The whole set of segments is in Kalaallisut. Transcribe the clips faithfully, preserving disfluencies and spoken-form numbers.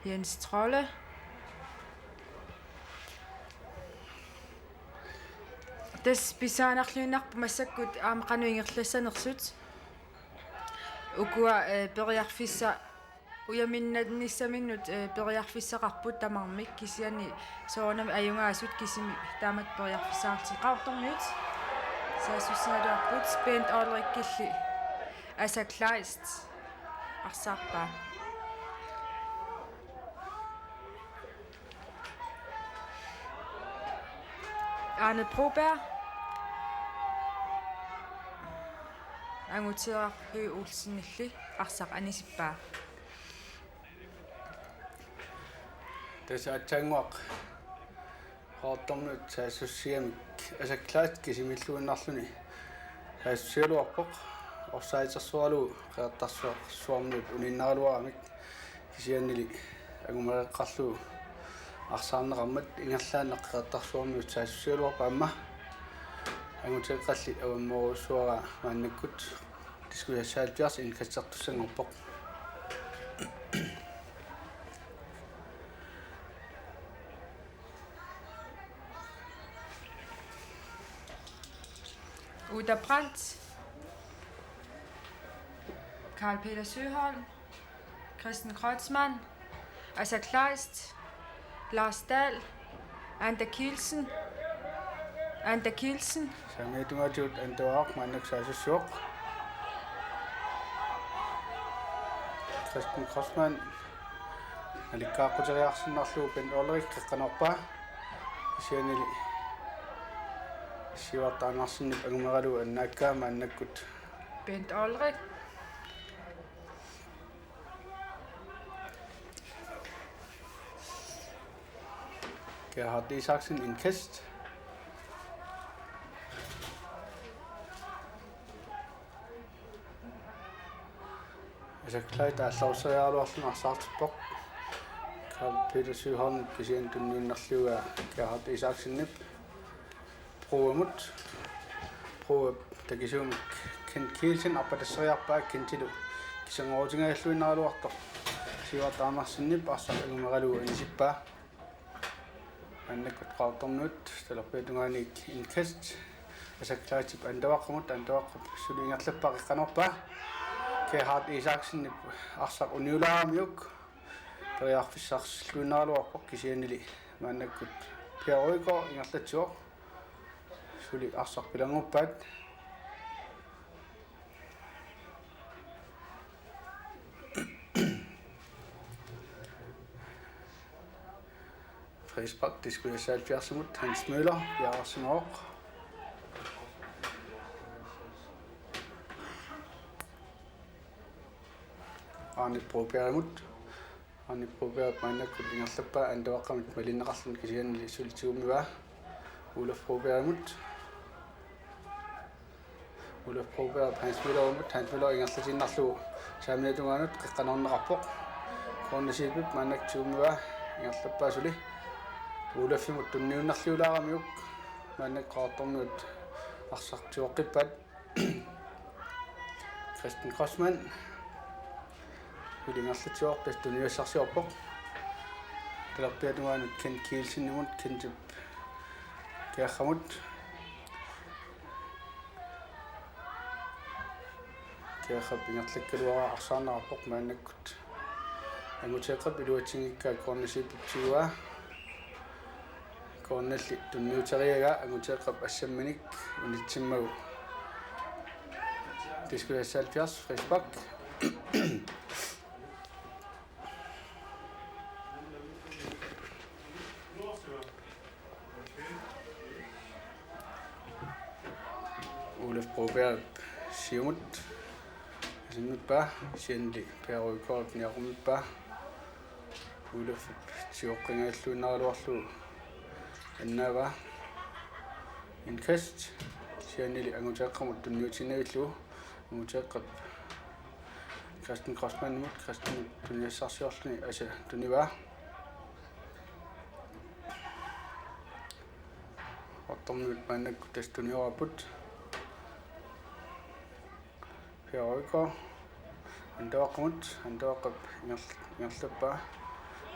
Jens Trolle. Tassa pissanganarluinnarpoq massakkut aamma qanoq ingerlassanersut. Ukua, eh, periarfissa-, ujaminnannissaminnut, eh, periarfissaqarput tamarmik, kisianni soorunami ajugaasut kisimik taamatut periarfissaqarlutik. Qaqortormiut saassussigaluarput, Bent Olrikilli Asa Kleist arsaarpaa. Arne Broberg. Anguteeraq Høegh Olsenilli arsaq anisippaa. Tassa aatsaannguaq Qaqortormiut saassussigamik Asa Kleist kisimilluinnarluni saassussigaluarpoq, offsidersuaralugu Qeqertarsuarmiut uniinnaraluaramik, kisiannili angumereqqarlugu arsaarneqarmat ingerlaannaq Qeqertarsuarmiut saassussigaluarpaa aamma. Anguteeqqalli avammoorujussuaraa maannakkut diskus seksoghalvfjerds indkastertussanngorpoq. Uta Brandt, Karl Peter Søholm, Christian Kreutzmann, Asa Kleist, Lars Dahl, Anda Kielsen, Anda Kielsen. Saamiata tungaatigut Anda Vaaraq maannakkut saassussivoq. Christian Kreutzmann nalikkaaqqutteriarsinnarlugu Bent Olrik qeqqanoorpaa. Kisiannili Sivert Andersenip angumeralugu annaakkaa maannakkut. Bent Olrik. Gerhard Isaksen indkast. Asa Kleist aallaruseriaraluarluni arsaartippoq. Karl Peter Søholm kisianni tunniunnerlugu Gerhard Isaksenip Broamut. Broap takisuumik Kent Kielsen arpatasseriarpaa, Kentilu kisanngorutigajalluinnaraluartoq. Sivert Andersenip arsaq angumeralugu anisippaa. Maannakkut Qaqortormiut talerpiata tungaaniit indkast. Asa Kleistip Anda Vaaraqimut, Anda Vaaraq suli ingerlappaa qeqqanoorpaa. Gerhard Isaksenip arsaq uniulaaramiuk periarfissarluinnaraluarpoq, kisiannili maannakkut Pierre Rygaard ingerlatsivoq. Suli arsaq pilannguppaat. Frispark, diskus seksoghalvfjerdsimut, Hans Møller, Bjarne Simorg. Arne Brobergimut. Arne Broberg maannakkut ingerlappaa Anda Vaaraqimit malinneqarluni, kisiannili suli tigummivaa. Olaf Brobergimut. Olaf Broberg Hans Møllerimut, Hans Møller ingerlatiinnarlugu saamiata tungaanut qeqqanoorneqarpoq. Cornerstipip maannakkut tigummivaa, ingerlappaa suli. Olafimut tunniunnerliulaaramiuk maannakkut Qaqortormiut arsaq tigoqqippaat. Christian Kreutzmann. Suli ingerlatsivoq, tassa tunisassarsiorpoq. Talerpiata tungaanut Kent Kielsenimut, Kentip Gerhardimut. Gerhard ingerlakkaluaraa arsaarneqarpoq maannakkut. Anguteeqqap iluatsinngikkaa cornerstipip tiguaa. Cornerli tunniuteriaraa Anguteeqqap assamminik unitsimmagu. Diskus seksoghalvfjerds, frispark. Olaf Broberg siumut asimmippaa, kisiannili Pierre Rygaard niaqummippaa. Olafip tigoqqigajalluinnaraluarlugu annaavaa. Indkast, kisiannili Anguteeqqamut tunniutiinnavillugu. Anguteeqqap Christian Kreutzmannimut, Christian tunisassarsiorluni Asa tunivaa. Qaqortormiut maannakkut tassa tunioraapput. Pierre Rygaard Anda Vaaraqimut, Anda Vaaraq inger-, ingerlappaa.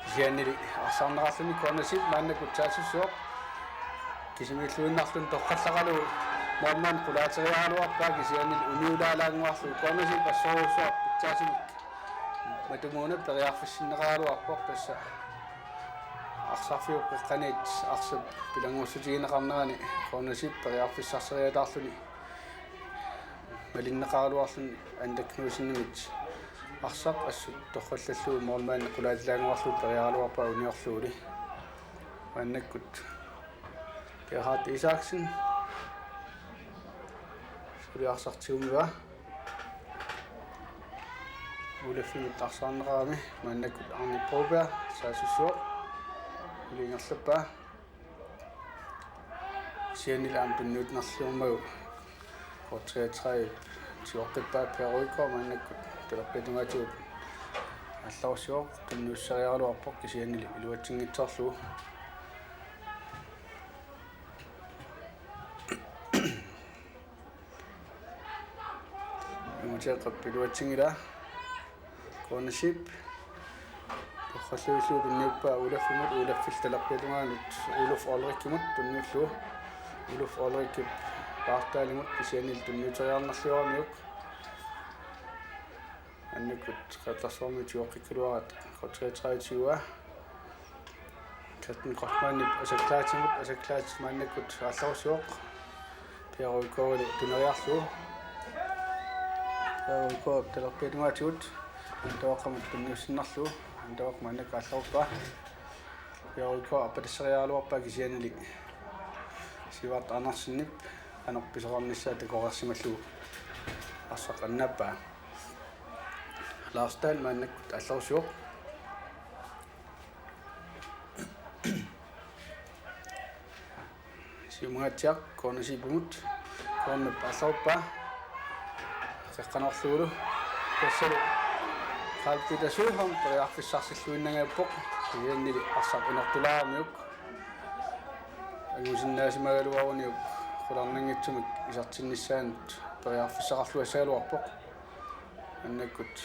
Kisiannili arsaarneqarluni cornership maannakkut saassussivoq. Kisimiilluinnarluni toqqallaqalu målmand qulaateriaraluarpaa kisiannili uniulaalaannguarlugu cornership assorujussuaq pitsaasumik matumuuna periarfissinneqaraluarpoq tassa. Arsarfiup qeqqaniit arsap pilannguussutigineqarnerani cornership periarfissarseriataarluni malinneqaraluarluni Anda Knudsenimit arsaq assut torrallallugu målmand qulaatilaannguarlugu periaraluarpaa uniorluguli. Maannakkut Gerhard Isaksen suli arsaq tigummiva. Ulafimit arsaarneqarami maannakkut Arne Broberg saassussivoq. Uli ingerlappaa. Kisiannili aamma tunniutiinnarliormagu K treogtredive tigoqqippaat. Per Rygaard maannakkut talerpiata tungaatigut aallarussivoq, tunniusseriaraluarpoq kisiannili iluatsinngitsoorlugu. Imateeqqap iluatsinngilaa. Cornership. Torralluillugu tunniuppaa Ulafimut, Ulafillu talerpiata tungaanut Uluf Olrikimut tunniullugu. Uluf Olrikip Lars Dahlimut kisiannili tunniuteriarnerlioramiuk. Maannakkut Qeqertarsuarmiut tigoqqikkaluaraat K treogtredive tiguaa. Kristian Kreutzmannip Asak Klaatsimut, Asak Klaats maannakkut aallarussivoq. Per Rygaardilu tuneriarlugu. Per Rygaard talerpiata tungaatigut Antavaqamut tunniussinnarlugu. Antavaq maannakkut aallaruppaa. Per Rygaard appatasseriaraluarpaa kisiannili Sivert Andersenip qanoq pisoqarnissaa takoreersimallugu arsaq annaappaa. Lars Dahl maannakkut aallarussivoq. Siumungaatsiaq cornershipimut. Cornerip aallaruppaa. Qeqqanoorlugulu. Tassalu Carl Peter Søholm periarfissarsilluinnangajappaa. Kisiannili arsaq inortulaaramiuk. Angusinnaasimagaluaruniuk qularnanngitsumik isertinnissaanut periarfissaqarluassagaluarpoq. Maannakkut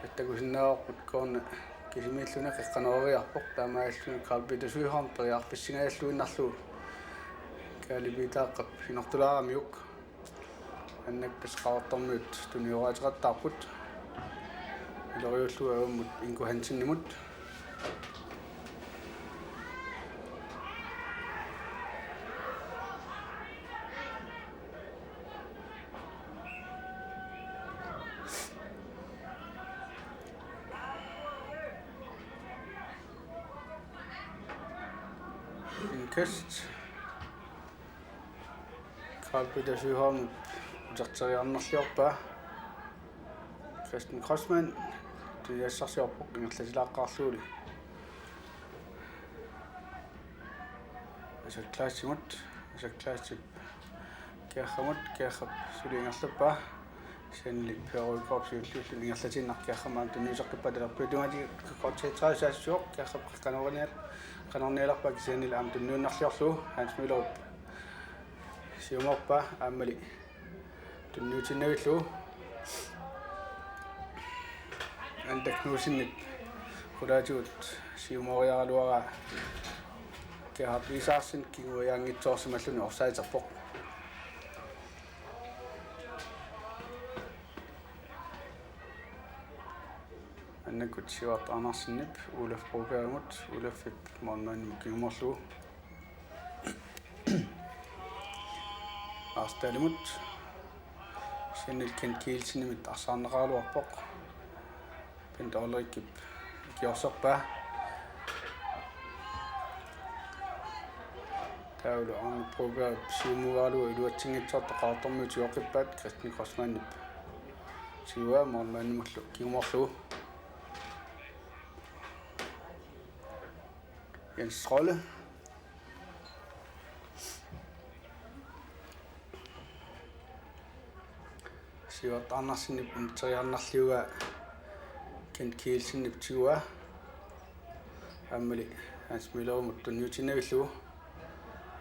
attakusinnaavarput corner kisimiilluni qeqqanooriarpoq, taamaalilluni Carl Peter Søholm periarfissingajalluinnarlugu Kaali Piitaaqqap inortulaaramiuk. Maannakkut Qaqortormiut tunioraateqattaarput. Iloriullugu avammut Ingo Hansenimut. Indkast. Carl Peter Søholm uterteriarnerliorpaa. Kristian Kreutzmann tuniassarsiorpoq ingerlatilaaqqaarlugulu. Asak Klaatsimut, Asak Klaatsip Kiarramut, Kiarrap suli ingerlappaa. Kisiannili Per Rygaardip siulliulluni ingerlatiinnaq Kiarrap aamma tunniuseqqippaa, talerpiata tungaatigut K treogtredive saassussivoq, Kiarrap qanoq-, qanoq-, qanoq-, nialerpaa kisiannili aamma tunniunnarliorlugu. Hans Møllerup siumoorpaa aammali tunniutiinnavillugu. Anda Knudsenip qulaatigut siumooriaraluaraa Gerhard Isaksen kinguaanngitsoorsimalluni offsideerpoq. Maannakkut Sivert Andersenip Ulaf Brobergimut, Ulafip målmandimut kingumorlugu. Lars Dahlimut. Kisiannili Kent Kielsenimit arsaarneqaraluarpoq. Bent Olrikip ikiorserpaa. Taavalu Arne Brobergip siumuugalugu iluatsinngitsoortoq Qaqortormiut tigoqqippaat, Kristian Kreutzmannip tiguaa målmandimullu kingumorlugu. Jens Trolle. Sivert Andersenip uterteriarnerliugaa Kent Kielsenip tiguaa. Aammali Hans Møllerimut tunniutiinnavillugu.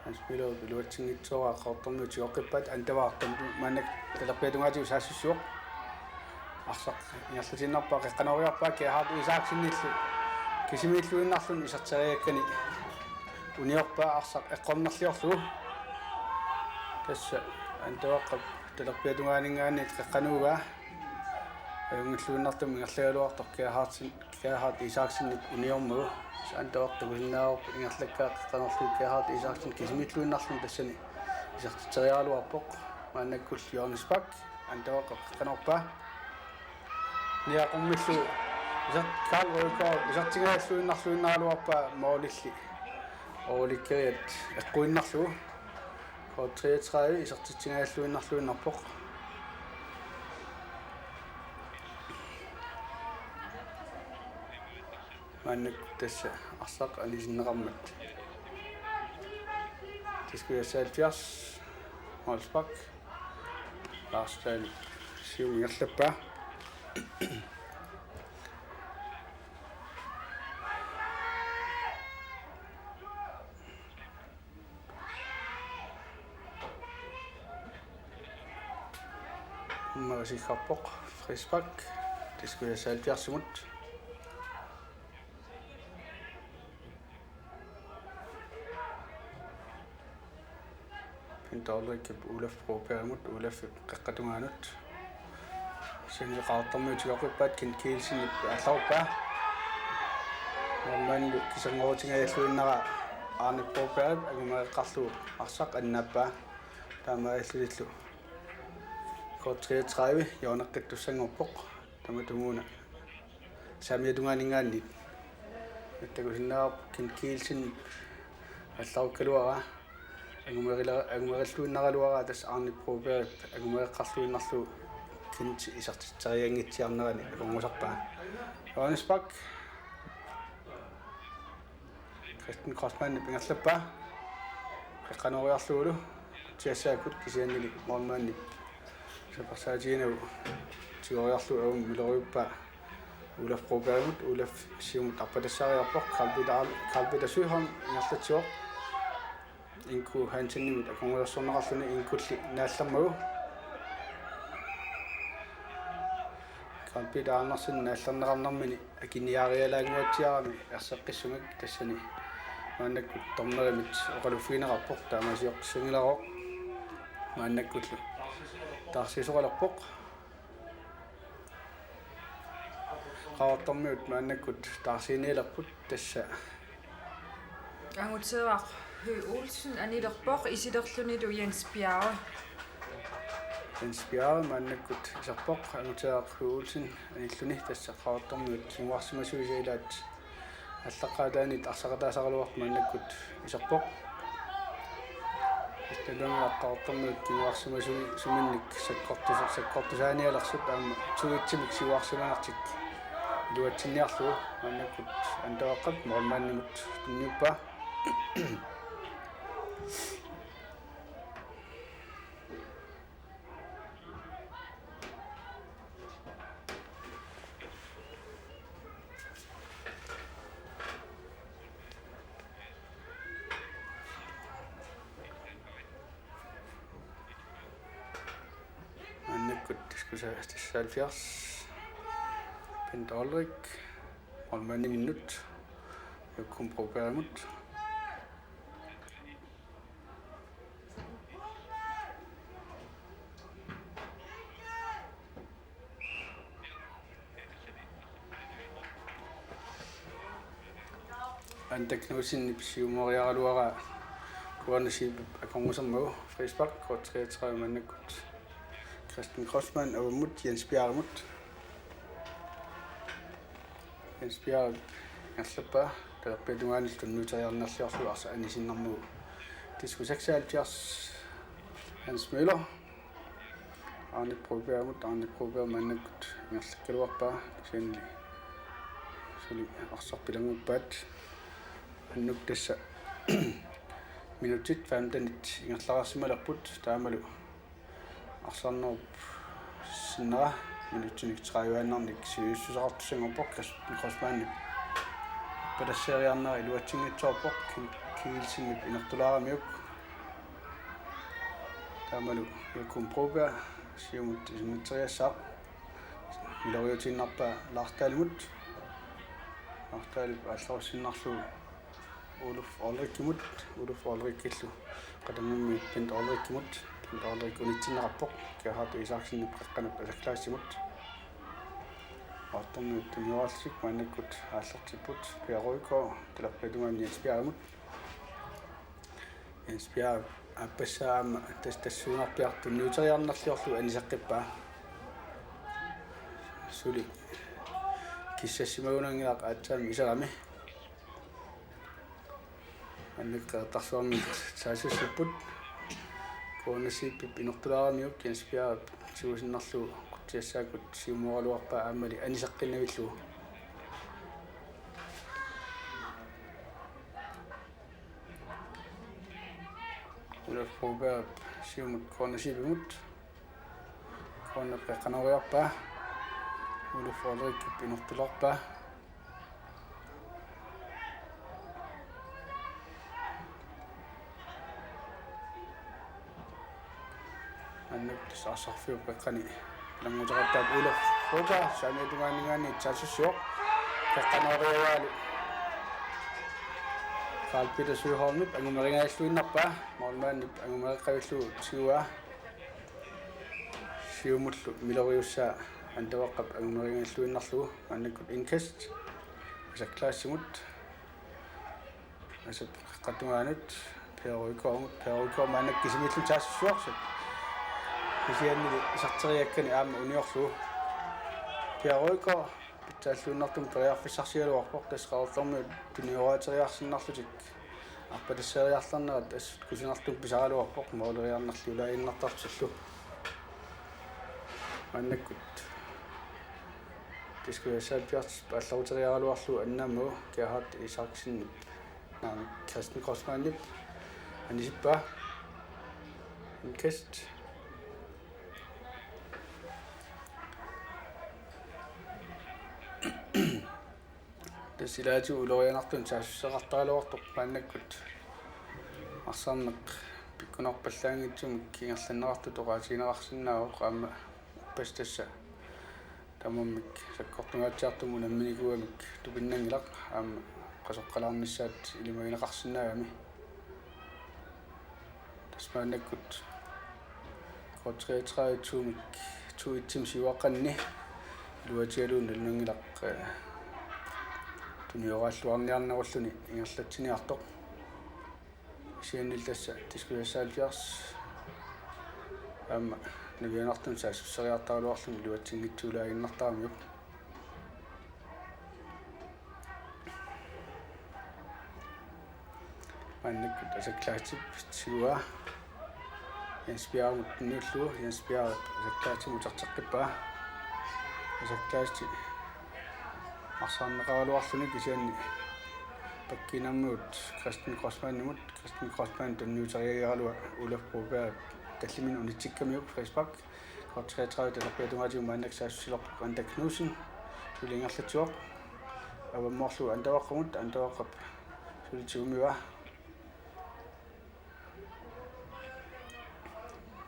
Hans Møllerip iluatsinngitsooraa Qaqortormiut tigoqqippaat, Antavaq maannakkut talerpiata tungaatigut saassussivoq. Arsaq ingerlatiinnarpaa, qeqqanooriarpaa Gerhard Isaksenillu kisimiilluinnarluni iserteriakkani uniorpaa arsaq eqqornerliorlugu. Tassa Antoaqqap talerpiata tungaaninngaanniit qeqqanooraa. Ajunngilluinnartumik ingerlagaluartoq Gerhardsen, Gerhard Isaksenip uniormagu. Antoaq takusinnaavarput ingerlakkaa qeqqanorlugu, Gerhard Isaksen kisimiilluinnarluni tassani isertitseriaraluarpoq. Maannakkullu Johannes Bak, Antoaqqap qeqqanoorpaa. Niaqqummillu isert-, Karl Rødgaard isertingajalluinnarluinnaraluarpaa målilli. Oolikkeriat eqquinnarlugu. K treogtredive isertitsingajalluinnarluinnarpoq. Maannakkut tassa arsaq anisinneqarmat. T-76, Mols Bak. Lars Dahl siumut ingerlappaa. Marisi Kappoq, frispark. T-76-imut. Pintorlikip Ulaf Brobergimut, Ulafip qeqqata tungaanut. Sini qaartormiut tigoqqippaat, Kent Kielsenip aallarpaa. Målmandip kiserngorutingajalluinnarlugu Arne Brobergip angumereqqarlugu arsaq annaappaa. Taamaalillunilu K treogtredive hjørneqqittussanngorpoq. Tamatumuuna saamiata tungaaninngaanniit. Takusinnaavarput Kent Kielsen aallarukkaluaraa. Angumerila-, angumerilluinnaraluaraa tassa Arne Brobergip angumereqqarluinnarlugu Kent isertitserianngitsiarnerani akornusarpaa. Johannes Bak. Christian Kreutzmannip ingerlappaa. Qeqqanooriarlugulu. Tiassaakkut kisiannili målmandip sapersaatigineqarlugu tigoriarlugu avamut miloriuppaa Ulaf Brobergimut, Ulaf siumut arpatassaariarpoq, Karl Peter Al-, Karl Peter Søholm ingerlatsivoq. Inku Hansenimit akornusersorneqarluni, Inkulli naallermagu. Karl Peter Andersen naallerneqarnermini akiniaarialaannguatsiarami erseqqissumik, tassani maannakkut dommerimit oqaluffigineqarpoq, taamaaliorsinngilaarpoq. Maannakkullu taarsiisoqalerpoq. Qaqortormiut maannakkut taarsiinialerput, tassa Anguteeraq Høgh Olsen anilerpoq, isilerlunilu Jens Bjerre. Jens Bjerre maannakkut iserpoq, Anguteeraq Høgh Olsen anilluni, tassa Qaqortormiut kinguarsimasuisa ilaat aallaqqaataaniit arsaqataasaraluartoq maannakkut iserpoq. Istaluunga Qaqortormiut kinguarsimasuminnik sakkortus-, sakkortusaanialersut aamma to et-imik siuarsimanertik iluatsinniarlugu, maannakkut Antoaqqap målmandimut tunniuppaa. Maannakkut T-76, Bent Olrik målmandiminnut, Joachim Brobergimut. Anda Knudsenip siumoriaraluaraa Kuana Siipip akornusermagu, frispark, K treogtredive maannakkut. Christian Kreutzmann avammut Jens Bjerremut. Jens Bjerre ingerlappaa, talerpiata tungaanut tunniuteriarniarlugu arsaq anisinnermagu. T-76, Hans Møller. Arne Brobergimut, Arne Broberg maannakkut ingerlakkaluarpaa, kisiannili suli arsaq pilannguppaat. Maannakkut tassa minutsit femtenit ingerlareersimalerput, taamalu arsarnerup sinnera minutsinik tredive-annarnik sivisussuseqartussanngorpoq, Christian Kreutzmannip arpalasseriarnera iluatsinngitsoorpoq, Kim Kielsenip inertulaaramiuk. Taamalu Joachim Broberg siumut isimmatseriassaaq. Miloriutiinnarpaa Lars Dahlimut. Lars Dahlip aallarussinnaarlugu Uluf Olrikimut, Uluf Olrikillu qatanngummit Bent Olrikimut, Bent Olrik unitsinneqarpoq, Gerhard Isaksenip qeqqanut Asa Kleistimut. Artormiut tunioraallugit maannakkut aallartipput, Per Rygaard talerpiata tungaani Jens Bjerremut. Jens Bjerre aappassaa aamma tas-, tassuunarpiaq tunniuteriarnerliorlugu aniseqqippaa. Suli kissassimagunanngilaq aatsaammi iserami. Annik Qeqertarsuarmi saassussipput. Cornerseedip inortulaaramiuk Jens Bjerre tigusinnarlugu qutsiassaakkut siumooraluarpaa aammali aniseqqinnavillugu. Uluf Broberg siumut cornerseedimut. Corner qeqqanooriarpaa. Uluf Olrikip inortulaarpaa. Annik tassa arsarfiup qeqqani ilannguteqattaaq Uluf Broberg saamiata tungaaninngaanniit saassussivoq. Qeqqanooriaraalu Carl Peter Søholmip angumerigalluinnarpaa, målmandip angumereqqavillugu tiguaa. Siumullu miloriussaa Anda Vaqqap angumerigalluinnarlugu, maannakkut indkast. Asa Kleistimut. Asap qeqqata tungaanut Per Rygaardimut, Per Rygaard maannakkut kisimiilluni saassussivoq. Kisiannili iserteriakkani aamma uniorlugu. Per Rygaard pitsaalluinnartumik periarfissarsigaluarpoq, tassa Qeqertarmiut tunioraateriarsinnarlutik arpatasseriarlernerat assut kusanartumik pisaraluarpoq, måleriarnerliulaaginnartartullu. Maannakkut T S K seksoghalvfjerds aallarteriaraluarlugu annaammagu Gerhard Isaksenip, naamik, Kristian Kreutzmannip anisippaa. Indkast. Tassa ilaatigut ulorianartumik saassusseqartaraluartoq maannakkut arsarneq pikkunarpallaanngitsumik ingerlanneqartutut oqaatigineqarsinnaavoq, aamma uppasitassa tamarmik sakkortungaatsiartumik unamminikuugamik tupinnanngilaq, aamma qasoqqalaarnissaat ilimagineqarsinnaagami. Tassa maannakkut K treogtredive to-mik to et-imik siuaqqanni iluatigalugu nalunanngilaq, eh, tunioraalluarniarnerulluni ingerlatsiniartoq. Kisiannili tassa T S K seksoghalvfjerds aamma navianartumik saassusseriartaraluarluni iluatsinngitsoorlaaginnartaramiuk. Maannakkut Asa Kleistip tiguaa. Jens Bjerremut tunniullugu, Jens Bjerre Asa Kleistimut uterteqqippaa. Asa Kleist arsarneqaraluarluni kisianni pakkiinnarmigut Kristian Kreutzmannimut, Kristian Kreutzmann tunniuteriaraluaa Uluf Broberg tallimanik unitsikkamiuk frispark. K treogtredive talerpiata tungaatigut maannakkut saassussilerpoq Anda Knudsen. Suli ingerlatsivoq. Avammoorlugu Anda Vaqqamut, Anda Vaqqap suli tigummiva.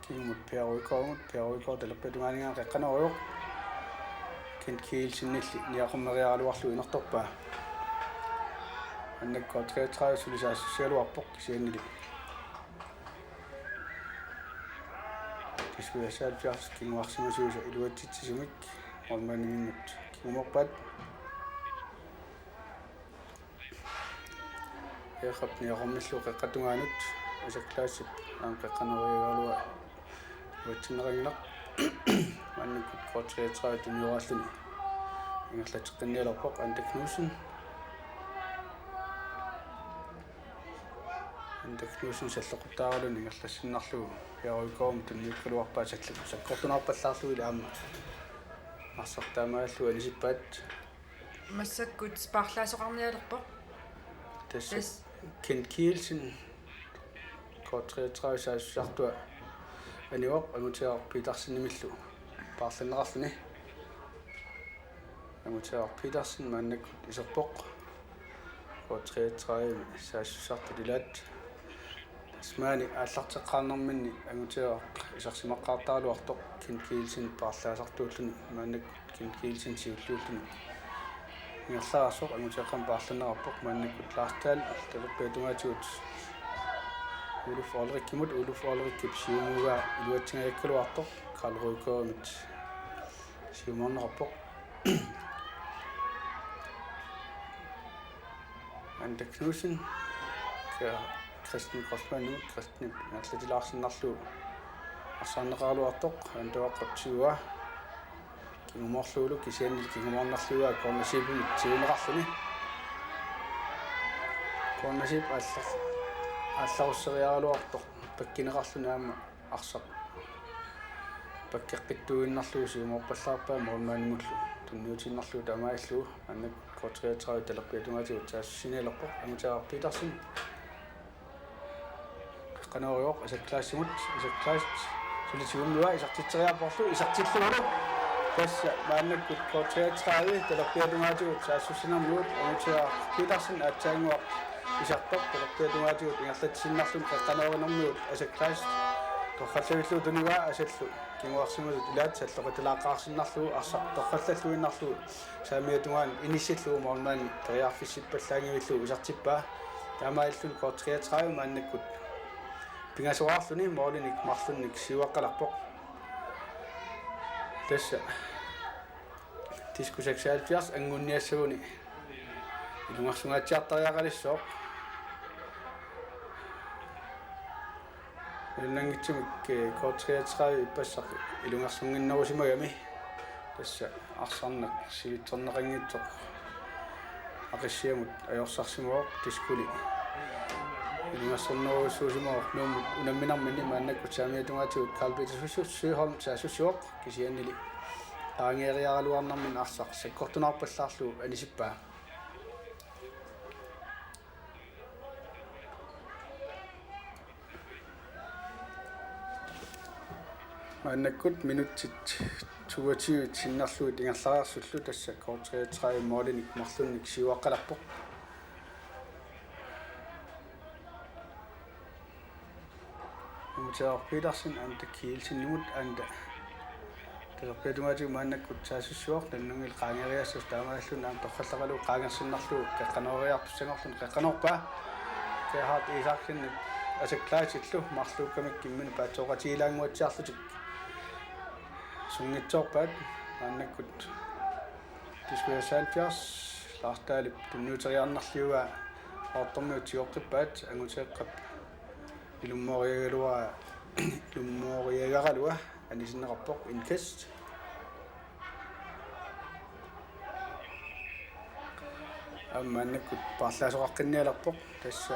Kingumut Per Rygaardimut, Per Rygaard talerpiata tungaaninngaanniit qeqqanoorivoq. Kent Kielsenilli niaqqummeriaraluarlugu inortorpaa. Maannakkut K treogtredive suli saassussigaluarpoq kisiannili T S K seksoghalvfjerds kinguarsimasuisa iluatsitsisumik målmandiminnut kingumorpaat. Eqap niaqqummillugu qeqqata tungaanut, Asa Kleistip aamma qeqqanooriaraluaa iluatsinneqanngilaq. Maannakkut K treogtredive tunioraalluni ingerlateqqinnialerpoq Anda Knudsen. Anda Knudsen salloqquttaaraluni ingerlassinnarlugu Per Rygaardimut tunniukkaluarpaa, sallap sakkortunerpallaarlugulu aamma arsaq taamaallugu anisippaat. Massakkut paarlaasoqarnialerpoq. Tassa Tassa. Kent Kielsen K treogtredive saassussisartua anivoq Anguteeraq Petersenimillu paarlanneqarluni. Anguteeraq Petersen maannakkut iserpoq. K treogtredive saassussisartut ilaat. Maani aallarteqqaarnerminni Anguteeraq isersimaqqaartaraluartoq Kim Kielsen paarlaasartuulluni, maannakkut Kim Kielsen siulliulluni ingerlareersoq Anguteeqqamik paarlanneqarpoq. Maannakkut Lars Dahl talerpiata tungaatigut Uluf Olrikkimut, Uluf Olrikkip siumugaa iluatsingajakkaluartoq Karl Rygaardimit siumoorneqarpoq. Anda Knudsen, Ke-, Kristian Kreutzmannimut, Kristianip ingerlatilaarsinnarlugu arsaarneqaraluartoq, Anda Aqqortiua kingumoorlugulu, kisianni kingumoornerlugulu cornershipimik tiguneqarluni. Cornership aallar-, aallarusseriaraluartoq pakkineqarluni aamma arsaq pakkeqqittuinnarlugu siumoorpallaarpaa målmandimullu tunniutiinnarlugu taamaalillugu. Maannakkut K treogtredive talerpiata tungaatigut saassussinialerpoq. Anguteeraq Petersen qeqqanoorivoq Isak Kleistimut, Isak Kleist suli tigunngippaa, isertitseriarporlu, isertillugulu. Tassa maannakkut K treogtredive talerpiata tungaatigut saassussinermigut Anguteeraq Petersen aatsaannguaq isertoq talerpiata tungaatigut ingerlatsiinnarluni qeqqanoorinermigut Isak Kleist torrallavillugu tunivaa, asallu kinguarsimasut ilaat salloqitalaaqqaarsinnarlugu arsaq torrallalluinnarlugu saamiata tungaanut inissillugu målmandi periarfissippallaanngivillugu isertippaa. Taamaalilluni K treogtredive maannakkut pingasoraarluni målinik marlunnik siuaqqalerpoq. Tassa Diskus seksoghalvfjerds anngunniassaguni ilungersungaatsiartariaqalissooq. Ilunnanngitsumik, eh, K treogtredive ippassaq ilungersunnginnerusimagami. Tassa arsarneq sivitsorneqanngitsoq Aqissiamut ajorsarsimavoq, diskuli ilungersornerujussuusimavoq Nuummut unamminerminni. Maannakkut saamiata tungaatigut Karl Peter Sø-, Søholm saassussivoq, kisiannili qaangeeriaraluarnerminni arsaq sakkortunaarpallaarlugu anisippaa. Maannakkut minutsit toogtyve sinnerlugit ingerlareersullu, tassa K treogtredive målinik marlunnik siuaqqalerpoq. Anguteeraq Petersen Anda Kielsenimut, Anda talerpiata tungaatigut maannakkut saassussivoq, nalunanngilaq qaangeeriassasoq, taamaalilluni aamma torrallaqalugu qaangersinnarlugu qeqqanooriartussanngorluni qeqqanoorpaa. Gerhard Isaksenip Isak Kleistillu marluukkamikkimmin paatsooqatigilaannguatsiarlutik sunngitsoorpaat. Maannakkut Diskus seksoghalvfjerds Lars Dahlip tunniuteriarnerliugaa Qaqortormiut tigoqqippaat, Anguteeqqap ilummooriagaluaa, ilummooriagaralua anisinneqarpoq, indkast. Aamma maannakkut paarlaasoqaqqinnialerpoq, tassa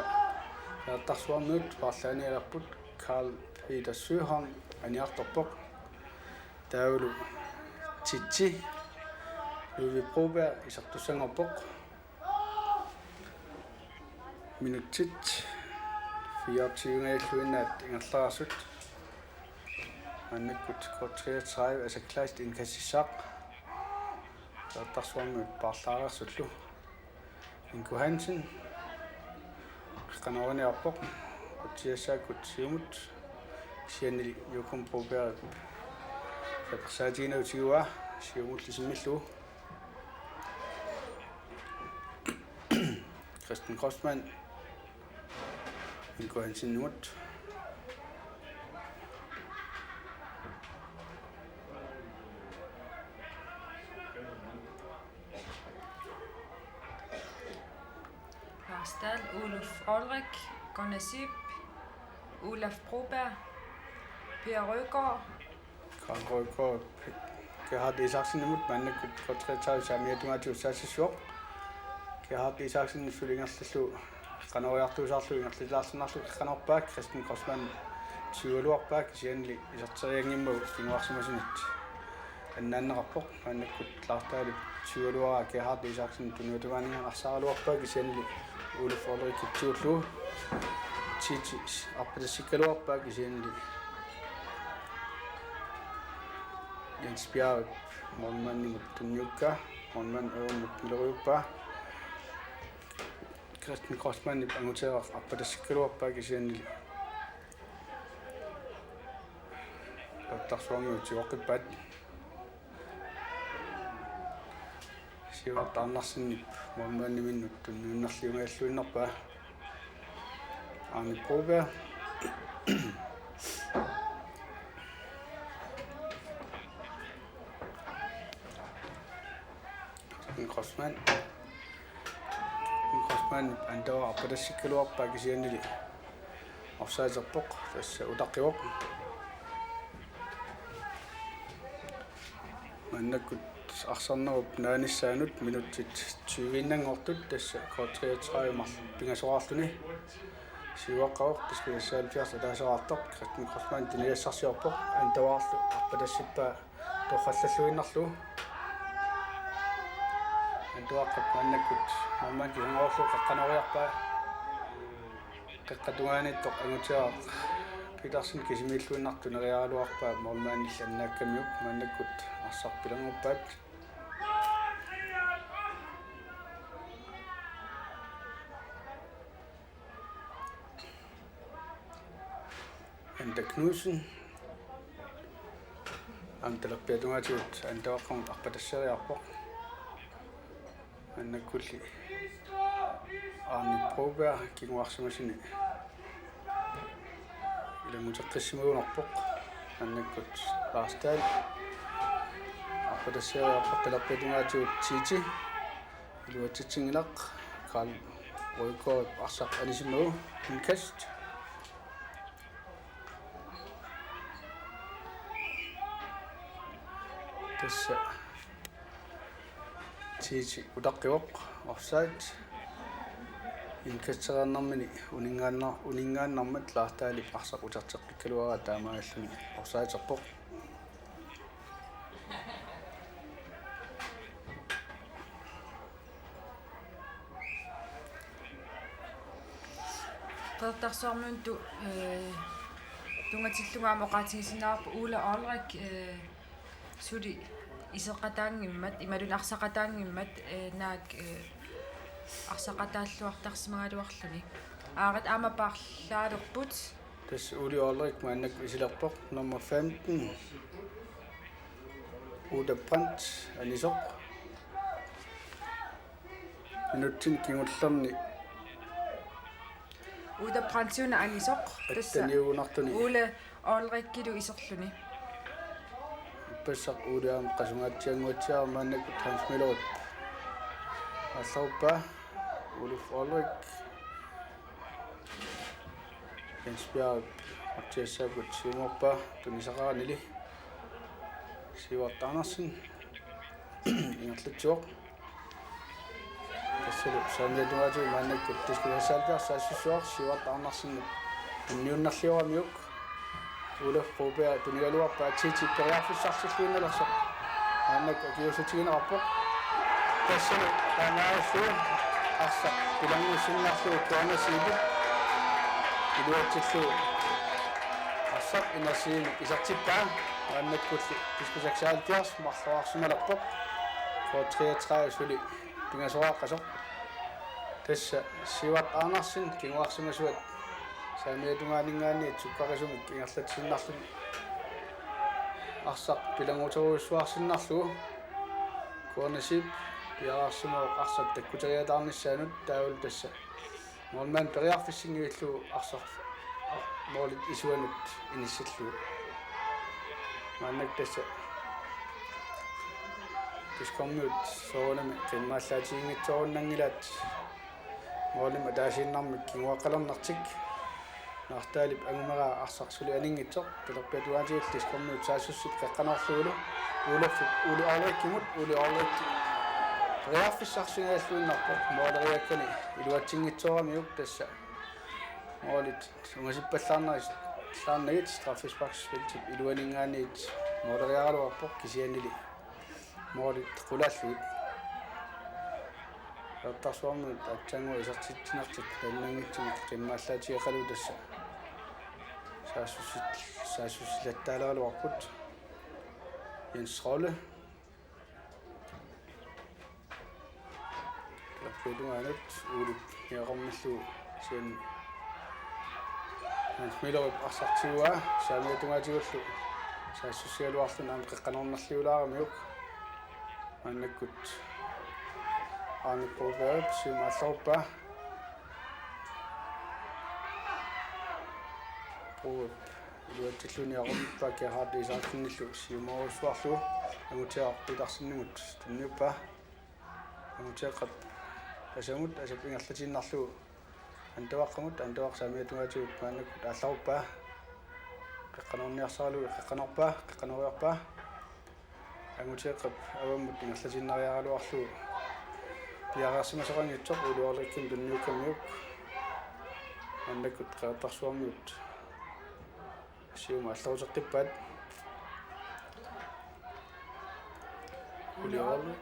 Qeqertarsuarmiut paarlaanialerput, Karl Peter Søholm aniartorpoq. Taavalu Titsi Ludvig Broberg isertussanngorpoq. Minutsit fireogtyve-ngajulluinnaat ingerlareersut. Maannakkut K treogtredive Isak Kleist indkastissaaq. Qeqertarsuarmiut paarlaareersullu. Ingo Hansen qeqqanooriniarpoq, utsiassaakkut siumut, kisiannili Jokum Brobergip sapersaatiginagit tiguaa siumullu simmillugu. Kristian Kreutzmann Ingo Hansenimut. Lars Dahl, Uluf Olrik, Gunnar Sip, Olaf Broberg, Per Rygaard. Karl Rygaard, Gerhard Isaksenimut, maannakkut K treogtredive saamiata tungaatigut saassussivoq. Gerhard Isaksen suli ingerlallugu qeqqanooriartuusaarlugu ingerlatilaarsinnarlugu qeqqanoorpaa, Kristian Kreutzmann tyveluarpaa, kisiannili iserterianngimmagu kinguarsimasunit annaanneqarpoq. Maannakkut Lars Dahlip tyveluaraa Gerhard Isaksen tunuatumaaninngaanniit arsaaraluarpaa, kisiannili Uluf Olrik tyvelugu Titsi arpatassikkaluarpaa, kisiannili Jens Bjerrep målmandimut tunniukkaa, målmand øvermut miloriuppaa. Kristian Kreutzmannip Anguteeraq arpatassikkaluarpaa, kisiannili Tarsuarmiut siuaqqippaat. Sivert Andersenip målmandiminnut tunniunnerliungajalluinnarpaa. Arne Broberg. Christian Grossmann. Christian Grossmann Ane Tavara arpatassikkaluarpaa kisiannili offsideerpoq, tassa utaqqivoq. Maannakkut arsarnerup naanissaanut minutsit tyve-innanngortut, tassa K treogtredive marluk pingasoraarluni. Siuaqqavoq, diskussaalifiarsa ataaseqartoq, Christian Grossmann tunigassarsiorpoq, Ane Tavararlu arpatassippaa torrallalluinnarlugu. Ane Tavara maannakkut målmandip kisangoorlugu qeqqanooriarpaa. Qeqqata tungaaniittoq Angutiaraq Petersen kisimiilluinnartoq tuneriaraluarpaa målmandillu annaakkamiuk, maannakkut arsaq pilannguppaat. Anda Knudsen. Aamma talerpiata tungaatigut Ane Tavararmut arpatasseriarpoq. Maannakkulli Arne Broberg kinguarsimasuni ilannguteqqissimagunarpoq. Maannakkut Lars Dahl arpatasseriarpoq, talerpiata tungaatigut Titi. Iluatsitsinngilaq, Karl Rygaard arsaq anisimmagu, indkast. Tassa Titi utaqqivoq, offside. Indkastereernermini uninngaannar-, uninngaannarmat Lars Dahlip arsaq uterteqqikkaluaraa taamaalilluni offsideerpoq. Qeqertarsuarmiunut tu-, eh, tunngatillugu aamma oqaatigisinnaavarput Ole Olrik, eh, suli iseqataanngimmat, imaluunniit arsaqataanngimmat, eh, naak, eh, arsaqataalluartarsimagaluarluni. Aarit aamma paarlaalerput. Tassa Ole Olrik maannakkut isilerpoq, nummer femten. Uta Brandt anisoq. Minutsini kingullerni. Uta Brandtip una anisoq. Tassa atteniugunartuni. Ole Olrikilu iserluni. Ippassaq Ole aamma qasungaatsiannguatsiarpoq, maannakkut Hans Møllerip aalleruppaa. Oluf Olrik. Jens Bjerg Mathiassaakkut siumoorpaa tunisaqaranili. Sivert Andersen ingerlatsivoq. Tassalu saamiata tungaatigut maannakkut diskussaalifiarsa saassussivoq, Sivert Andersen tunniunnerlioramiuk. Oluf Broberg tunigaluarpaa, Titi periarfissarsilluinnalersoq. Maannakkut akiuussutigineqarpoq. Tassalu taamaalillugu arsaq pilanngussinnaarlugu Kuana Siibip iluatsillugu arsaq ingerlaannaq isertippaa. Maannakkulli diskussaalifiarsa marloraarsimalerpoq. K treogtredive suli pingasoraaqasoq. Tassa Sivert Andersen kinguarsimasuat saamiata tungaaninngaanniit sukkarisumik ingerlatsiinnarluni arsaq pilannguterujussuarsinnarlugu. Kuana Siip piareersimavoq arsaq takkuteriataarnissaanut, taavalu tassa målmand periarfissinngillugu arsaq målit isuanut inissillugu. Maannakkut tassa Diskommiut soorunami qimmaallaatiginngitsoorunnaanngilaat. Målimik ataasiinnarmik kinguaqqalernertik. Lars Dahlip angumeraa arsaq suli aninngitsoq. Talerpiata tungaatigut Diskommiut saassussip qeqqanoorlugulu Olufip Ole Olrikimut, Ole Olrik periarfissarsiorluinnarpoq. Måleriakkani iluatsinngitsooramiuk, tassa målit ungasippallaarnagit, -llaarnagit straffesparksfeltip iluaninngaanniit måleriaraluarpoq, kisiannili målit qulaallugit. Qeqertarsuarmiut aatsaannguaq isertitsinertik nalunanngitsumik qimmaallaatigeqalugu tassa saassussit-, saassussilattaaleraluarput. Jens Rolle. Talerpiata tungaanut Oluf niaqormillugu, kisianni Hans Møllerip arsaq tiguaa, saamiata tungaatigullu Saassussigaluarluni aamma qeqqanoornerliulaaramiuk. Maannakkut Arne Broberg siumut aallarpaa. Broberg iluatsilluni aqummippaa Gerhard Isaksenillu siumoorujussuarlugu. Anguteeraq Petersenimut tunniuppaa. Anguteeqqap asamut, asap ingerlatiinnarlugu Antuaqqamut, Antuaqqap saamiata tungaatigut maannakkut aallarpaa. Qeqqanoorniarsaralugu qeqqanoorpaa, qeqqanooriarpaa. Anguteeqqap avammut ingerlatiinnariaraluarlugu piareersimasoqanngitsoq Ole Ulrikimut tunniukkamiuk. Maannakkut Qeqertarsuarmiut siumut aalleruteqqippaat. Ole Ulrik.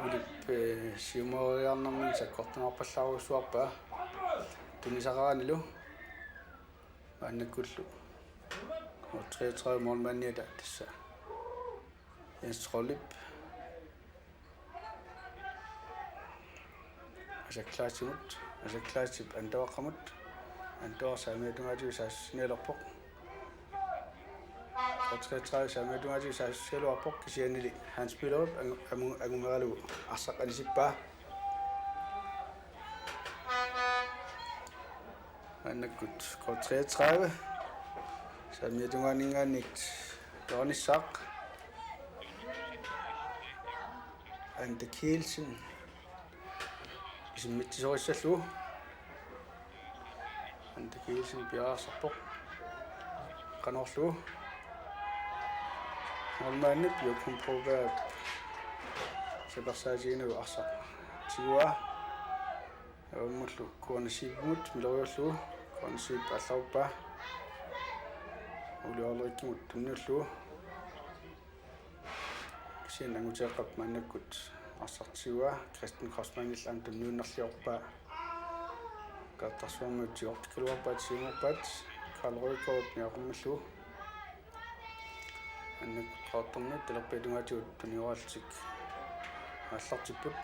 Ulip, eh, siumooriarnermini sakkortunerpallaarujussuarpaa tunisaqaranilu. Maannakkullu nummer treogtredive målmandiata tassa Jens Trollip. Asak Klaassimut, Asak Klaasip Antuaqqamut, Antuaqqap saamiata tungaatigut saassussinialerpoq. Nummer treogtredive saamiata tungaatigut saassussigaluarpoq kisiannili Hans Møllerip angu-, amu-, angumeralugu arsaq anisippaa. Maannakkut K treogtredive saamiata tungaaninngaanniit peronissaaq. Ante Kielsen isimmitsisorissallugu. Ante Kielsen piareersarpoq. Qanorlu. Målmandip Joachim Brobergip sapersaatiginerup arsaq tiguaa. Avammullu Kuana Siipimut miloriullugu. Kuana Siip aallarpaa. Ole Ulrikimut tunniullugu. Kisianni Anguteeqqap maannakkut arsaq tiguaa, Kristen Kreutzmannillu aamma tunniunnerliorpaa. Qeqertarsuarmiut tigortikkaluarpaat siumorpaat, Karl Rygaard niaqummillugu. Maannakkut Qeqertarmiut talerpiata tungaatigut tunioraallutik aallartipput.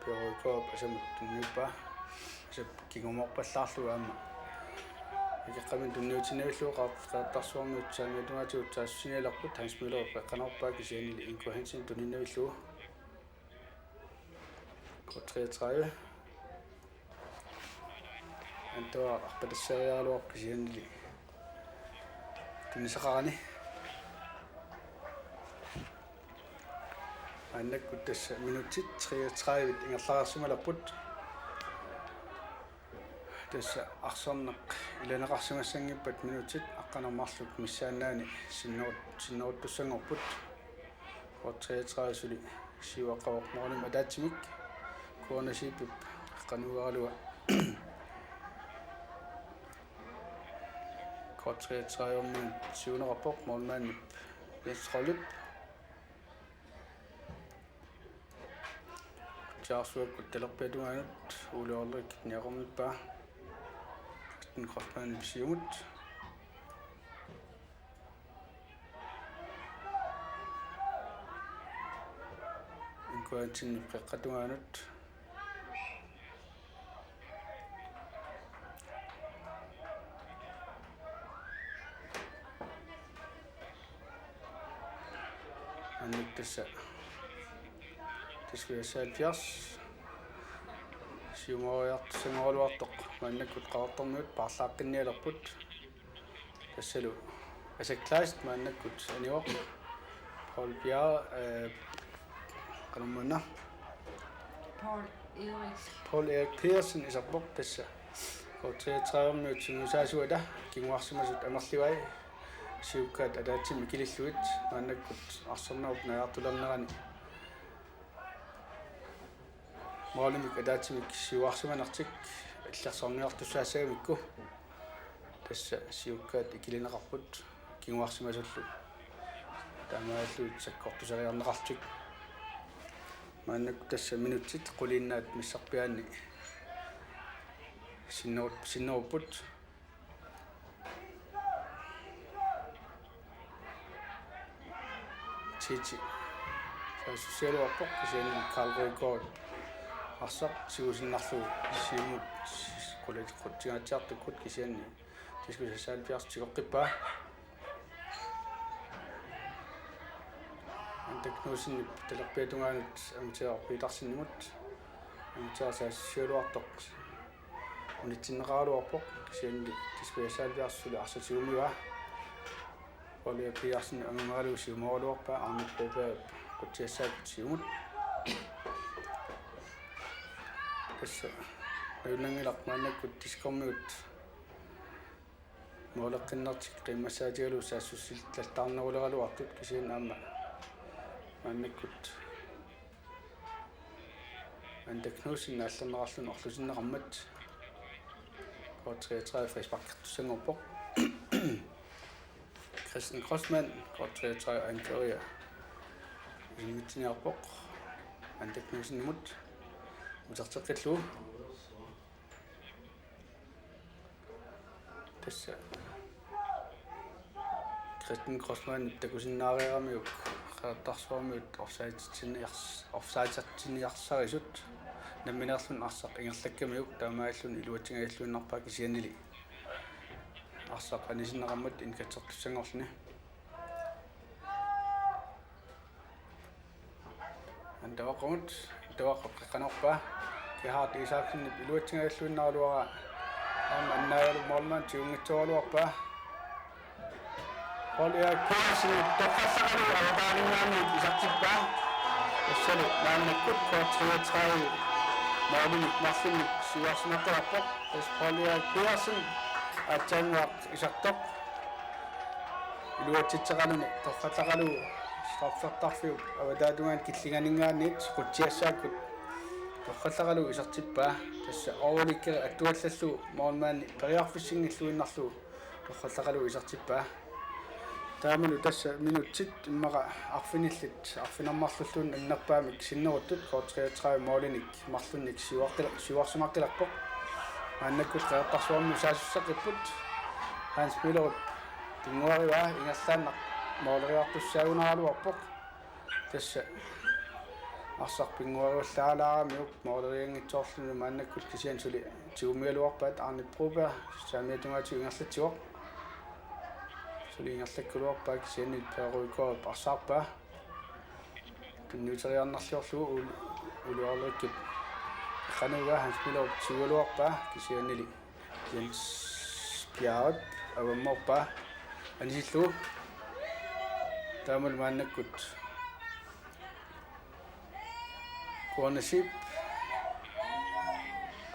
Per Rygaardip asamut tunniuppaa. Asap kingumorpallaarlugu aamma ikeqqaminik tunniutiinnavillugu Qeqer-, Qeqertarsuarmiut saamiata tungaatigut saassussinialerput. Hans Møller qeqqanoorpaa kisiannili Ingo Hansen tuniinnavillugu. K treogtredive. Antuaqqap arpatasseriaraluarpoq kisiannili tunisaqarani. Maannakkut tassa minutsit treogtredive ingerlareersimalerput. Tassa arsarneq ilaneqarsimassanngippat minutsit aqqaneq-marluk missaannaani sinnerut-, sinneruttussanngorput. K treogtredive suli siuaqqavoq målimik ataatsimik. Kuana Siipip qeqqanuugaraluaa. K treogtredive siuneqarpoq målmandip Jens Trollip. Qeqertarsuakkut talerpiata tungaanut Ole Ulrik niaqornippaa. Kristen Kreutzmann siumut. Ingo Hansen qeqqata tungaanut. Maannakkut tassa. Tassa V S halvfjerds. Siumooriartussanngoraluartoq maannakkut Qeqertarmiut paarlaaqqinnialerput. Tassalu Asak Kleist maannakkut anivoq. Paul Bjerre, eh, qanormaanna? Paul Erik. Paul Erik Petersen iserpoq tassa. K treogtredive sungiusaasuata kinguarsimasut amerlivai. Siukkaat ataatsimik ikilillugit maannakkut arsarnerup najaartulernerani målimik ataatsimik siuarsimanertik illersorniartussaassagamikku. Tassa siukkaat ikilineqarput kinguarsimasullu. Taamaalillugit sakkortuseriarneqarlutik. Maannakkut tassa minutsit quliinnaat missarpiaanni sinnerut-, sinnerupput. Titi. Saassussigaluarpoq kisianni Karl Rygaard arsaq tigusinnarlugu siumut qulit qutsingaatsiartukkut kisianni Diskus S halvfjerds tigoqqippaa. Anda Knudsenip talerpiata tungaanut Angutjaq Petersenimut. Angutjaq saassussigaluartoq unitsinneqaraluarpoq, kisianni Diskus S halvfjerds suli arsaq tigumivaa. Paul Erik Petersen angumeralugu siumooraluarpaa, Arne Broberg qutsiassaagut siumut. Tassa ajunnanngilaq maannakkut diskormigut måleqqinnertik qiimmassaatigalugu saassussillattaarneruleraluartut, kisianni aamma maannakkut Anda Knudsen aallerneqarluni orlutinneqarmat K treogtredive frisparkertussanngorpoq. Christian Grossmann, K treogtredive anfører, isimitsiniarpoq Anda Knudsenimut uterteqqillugu. Tassa Christian Grossmann takusinnaareeramiuk Qeqertarsuarmiut offside-itsiniars-, offside-itsiniarsarisut nammineerluni arsaq ingerlakkamiuk, taamaalilluni iluatsingajalluinnarpaa, kisiannili arsaq anisinneqarmat indkastertussanngorluni. Andavaqqamut, Andavaqqap qeqqanoorpaa. Gerhard Isaksenip iluatsingajalluinnaraluaraa aamma annaagalugu målmand tigunngitsooraluarpaa. Paul Erik Petersen torrallaqalu avataaninngaanniit isertippaa. Tassalu maannakkut K treogtredive målinik marlunnik siuarsimaqqilerpoq. Tassa Paul Erik Petersen aatsaannguaq isertoq iluatsitseqaluni torrallaqalu straffertarfiup avataatungaani killinganinngaanniit qutsiassaakkut torrallaqalu isertippaa. Tassa overliggeri attuallallugu målmandi periarfissinngilluinnarlugu torrallaqalu isertippaa. Taamalu tassa minutsit immaqa arfinillit arfineq-marlulluunniit annerpaamik sinneruttut K treogtredive målinik marlunnik siuaqqila-, siuarsimaqqilerpoq. Maannakkut Qeqertarsuarmiut saassusseqqipput. Hans Møllerip pinnguarivaa ingerlaannaq måleriartussaagunaraluarpoq. Tassa arsaq pinnguarivallaalaaramiuk målerianngitsoorluni maannakkut, kisianni suli tigumigaluarpaat. Arne Broberg saamiatungaatigut ingerlatsivoq. Suli ingerlakkaluarpaa, kisianni Per Rygaardip arsaarpaa. Tunniuteriarnarliorlugu Ul-, Ole Ulrikip qeqqanuuvaa, Hans Møllerip tigugaluarpaa, kisiannili Jens Bjerrep avammoorpaa anisillugu. Taamalu maannakkut Kuana Zeeb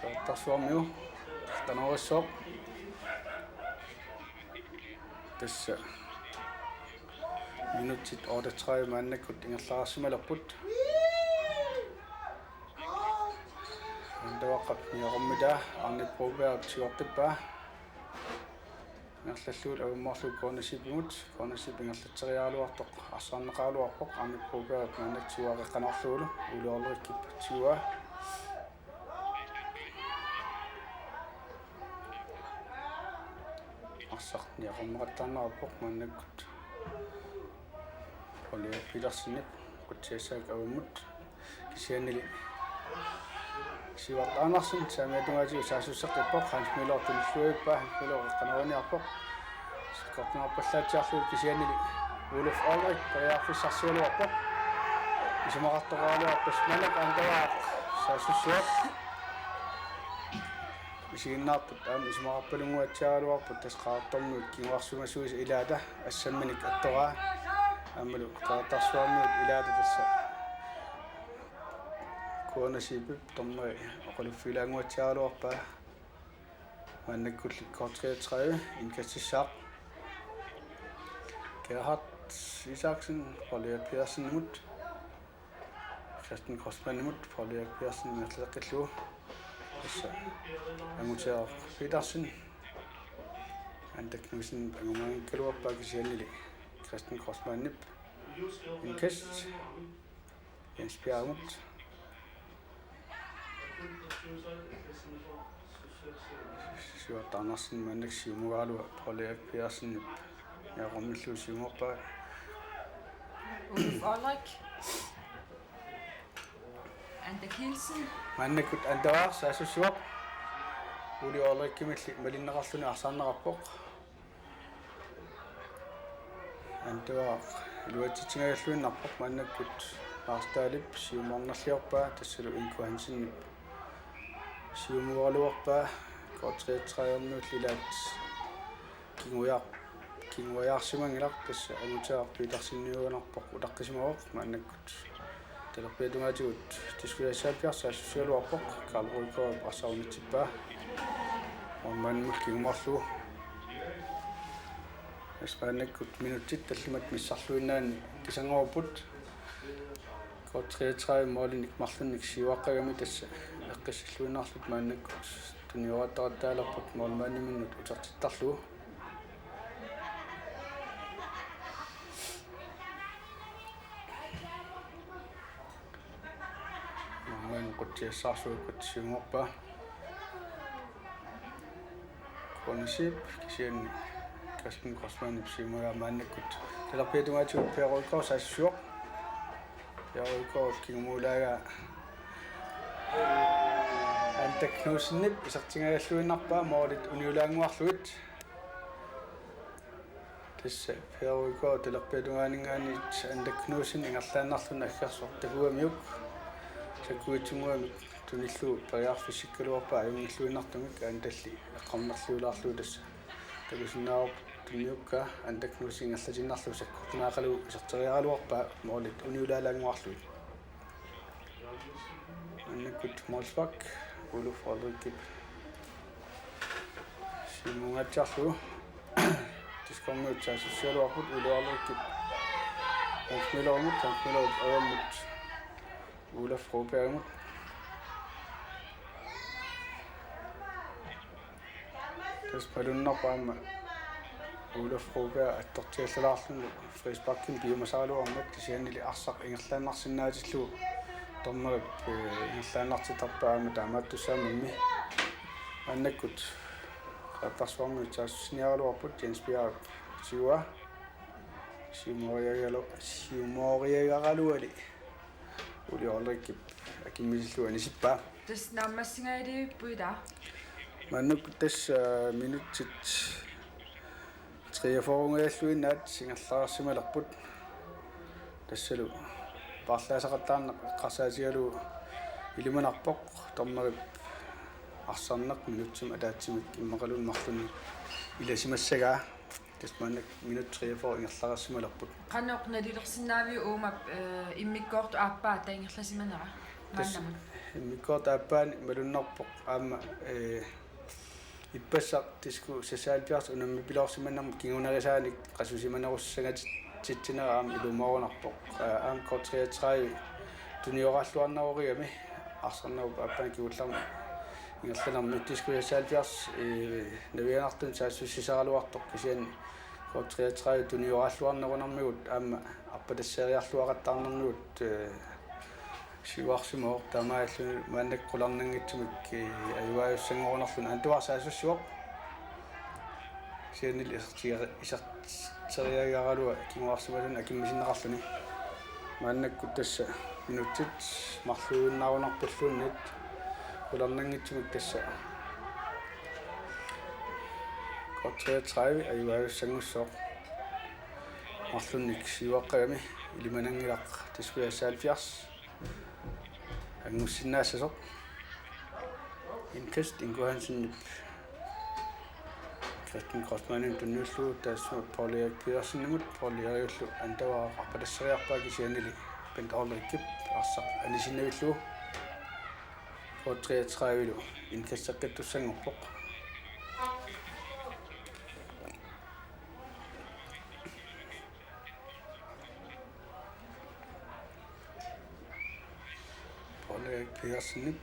Qeqertarsuarmiu qanorissoq. Tassa minutsit otteogtredive maannakkut ingerlaarsimalerput. Andavaqqap niaqormitaa Arne Brobergip tigoqqippaa. Ingerlallugu avammoorlugu Kuana Zeebimut, Kuana Zeeb ingerlatseriaraluartoq arsaarneqaraluarpoq, Arne Brobergip maannakkut tiguaa qeqqanoorlugulu, Ole Ulrikip tiguaa. Arsaq niaqorneqattaarneqarpoq maannakkut. Ole Petersenip qutsiassaakkut avammut. Kisiannili Sivert Andersen saamiatungaatigut saassusseqqippoq, Hans Møller tunilluippaa, Hans Møller qeqqanooriniarpoq. Sakkortunerpallaatsiarlugu kisiannili Oluf Olrik periarfissarsigaluarpoq. Isumaqartoqaraluarput maannakkut Andavaaq saassussivoq. Isiginnaarput aamma isumaqarpalunnguatsiaraluarput, tassa Qaqortormiut kinguarsimasuisa ilaata assamminik attoraa. Aammalu Qeqertarsuarmiut ilaata tassa Kuana Zeebip dommeri oqaluffigilaannguatsiaraluarpaa. Maannakkulli K treogtredive indkastissaaq. Gerhard Isaksen Paul Erik Petersenimut. Christian Grossmannimut, Paul Erik Petersen ingerlateqqillugu. Tassa Angutjaq Petersen. Anda Knudsen angumanngikkaluarpaa kisiannili Christian Grossmannip indkast. Jens Bjerremut. Sivert Andersen maannakkut siumugaraluaq Paul Erik Petersenip niaqormillugu siumoorpaa. Ulf Olrik. Anda Kielsen. Maannakkut Andavaaq saassussivoq. Uli Ulrikimilli malinneqarluni arsaarneqarpoq. Antuaq iluatsitsigajalluinnarpoq, maannakkut Lars Dahlip siumuarnarliorpaa, tassalu Inko Hansenip siumuaraluarpaa. K treogtredive-miut ilaat kingujar-, kinguajaarsimanngilaq, tassa Anguteaq Peterseniugunarpoq utaqqisimavoq. Maannakkut talerpiata tungaatigut T-67 saassussigaluarpoq, Karl Rygaard arsaq unitsippaa målmandimut kingumaarlugu. Tassa maannakkut minutsit tallimat missarluinnaanni kisanngorupput. K treogtredive målinik marlunnik siuaqqagami, tassa eqqissilluinnarlutik maannakkut tuniorattaqattaalerput målmandiminnut utertittarlugu. Målmand qutsiassaarsuakkut siumorpaa. Kuanasip kisianni Christian Grossmanip siumuaa. Maannakkut talerpiata tungaatigut Per Rygaard saassussivoq. Per Rygaard kingumuulaagaa Anda Knudsenip isertigajalluinnarpaa, målit uniulaannguarlugit. Tassa Per Rygaard talerpiata tungaaninngaanniit Anda Knudsen ingerlaannarluni aggersoq takugamiuk sakkuitsunnguamik tunillugu periarfissikkaluarpaa ajunngilluinnartumik, Andalli eqqarnerliulaarlugu tassa takusinnaavarput tunniukkaa. Anda Knudsen ingerlatiinnarlugu sakkortunaaqalugu iserteriaraluarpaa, målit uniulaalaannguarlugit. Maannakkut målspark Uluf Ulrikip siumuungaatsiarlugu. Diskormiut saassussigaluarput, Uluf Ulrikip Hans Møllerimut, Hans Møllerip avammut Uluf Brobergimut. Tassa malunnarpoq aamma Uluf Broberg attortiallalaarluni frisparkimik piumasaraluarmat, kisiannili arsaq ingerlaannarsinnaatillugu dommerip, eh, ingerlaannartittarpaa aamma taamaattussaammammi. Maannakkut Qeqertarsuarmiut saassussiniaraluarput, Jens Bjerg siua. Siumoriagalu-, siumoriagaraluali Uli Ulrikip akimmisillugu anisippaa. Tassa naammassingajalivippuit ilaa? Maannakkut tassa, øh, minutsit treogfyrre-nngilluinnaat ingerlareersimalerput. Tassalu paarlaasaqattaarneq eqqarsaatigalugu ilimanarpoq, dommerip arsarneq minutsimik ataatsimik immaqaluunniit marlunnik ilasimassagaa. Tassa maanna minut treogfyrre ingerlareersimalerput. Qanoq nalilersinnaaviuk uuma, eh, immikkoortup aappaa taava ingerlasimanera? Tassa maannamut. Immikkoortup aappaani malunnarpoq aamma, eh, ippassaq T-67 unammipiloorsimanermut kingunerisaanik qasusimanerussagatit-, titsinera aamma ilumoorunarpoq. Eh, aamma K treogtredive tunioraalluarnerorigami arsarnerup aappaani kingullermi ingerlanermi T-67, eh, navianartunik saassussisaraluartoq, kisianni K treogtredive tunioraalluarnerunermigut aamma arpatasseriarluaqattaarnermigut, eh, siuarsimavoq, taamaalilluni maannakkut qularnanngitsumik, eh, ajugaajussanngornerluni. Antuaq saassussivoq. Kisiannili iserteri-, iserteriaraluaa kinguarsimasunik akimmisinneqarluni. Maannakkut tassa minutsit marluinnaarunarpalluunniit qularnanngitsumik tassa K treogtredive ajugaajussanngussaaq. Marlunnik siuaqqagami ilimananngilaq T-67 anngussinnaassasoq. Indkast Ingo Hansenip Christian Grossmannimut tunniullugu taassuma Poul Erik Petersenimut, Poul Erikullu antuaq arpatasseriarpaa, kisiannili Bent Ulrikip arsaq anisinnavillugu. K treogtredive-lu indkasteqqittussanngorpoq. Poul Erik Petersenip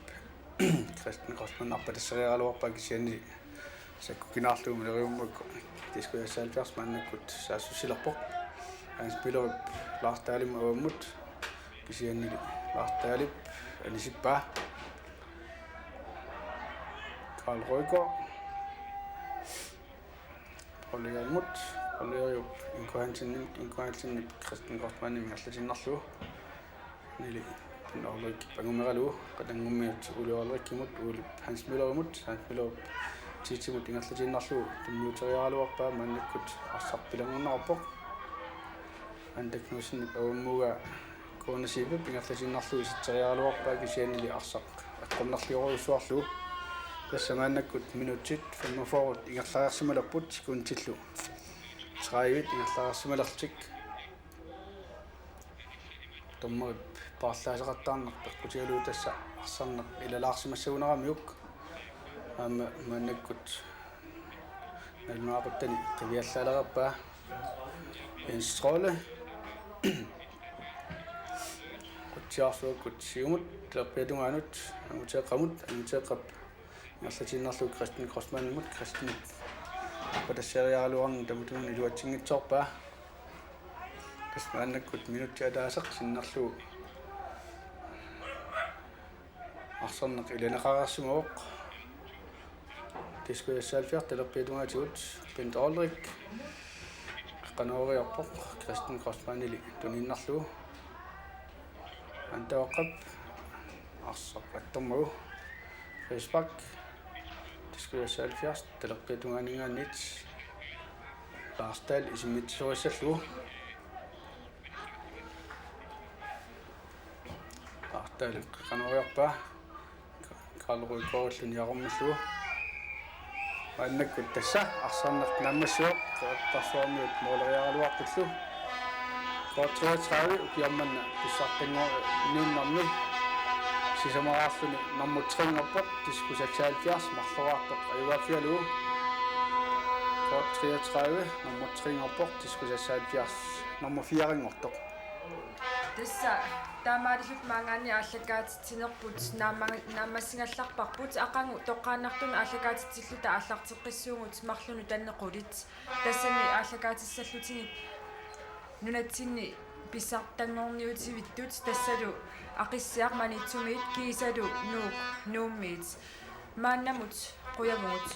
Christian Grossmann arpatasseriaraluarpaa, kisianni sakkukinaarlugu maleriummakku T-67 maannakkut saassussilerpoq. Hans Møllerip Lars Dahlimut avammut, kisiannili Lars Dahlip anisippaa. Karl Rygaard. Poul Erik imut, Poul Erik Ingo Hansenimut, Ingo Hansenip Christian Grossmannimut ingerlatiinnarlugu. Nili Ulrik angumeralugu qatanngummiut Ole Ulrikimut, Ole Hans Møllerimut, Hans Møller T T-mut ingerlatiinnarlugu tunniuteriaraluarpaa, maannakkut arsaq pilanngorneqarpoq. Anda Knudsenip avammugaa Kuuna Siipip ingerlatiinnarlugu isitseriaraluarpaa, kisiannili arsaq eqqornerliorujussuarlugu. Tassa maannakkut minutsit femogfyrre ingerlareersimalerput, sekundillu tredive ingerlareersimalertik. Dommerip paarlaasaqattaarneq peqqutigalugu tassa arsarneq ilalaarsimassagunaramiuk. Aamma maannakkut nalunaaquttani qiviallaalereerpaa Jens Trolle. Qutsiarsuakkut siumut talerpiata tungaanut, Anguteeqqamut, Anguteeqqap ingerlatiinnarlugu Kristian Kreutzmannimut, Kristianip patassiariaraluarnini tamatumunnga iluatsinngitsoorpaa. Tassa maannakkut minutsit ataaseq sinnerlugu arsarneq ilaneqareersimavoq. Diskus S halvfjerds talerpiata tungaatigut Bent Ulrik qanooriarpoq Kristian Kreutzmannili tuniinnarlugu. Antauaqqap arsaq attormagu. Frispark. Diskus S halvfjerds talerpiata tungaaninngaanniit Lars Dahl isimmitsisorissallugu. Lars Dahl qanooriarpaa. Karl Rygaardillu niarummillugu. Maannakkut tassa arsarneq naammassivoq, Qeqertarsuarmiut mooleriaraluartullu. K treogtredive ukioq manna pissartanngorniunnermi sisamaraarluni nummer tre-nngorpoq, Diskus seksoghalvfjerds, marloraartoq ajugaaffigalugu. K treogtredive nummer tre-nngorpoq, Diskus seksoghalvfjerds nummer fire-nngortoq. Tassa taamaalilluta maanngaanniit aallakaatitsinerput naamma-, naammassigallarparput, aqagu toqqaannartumik aallakaatitsilluta aallarteqqissuugut marluk nutannequlit. Tassani aallakaatissallutigit nunatsinni pissartanngorniutivittut, tassalu Aqissiaq Maniitsumiit kiisalu Nuuk Nuummiit. Maannamut qujavugut.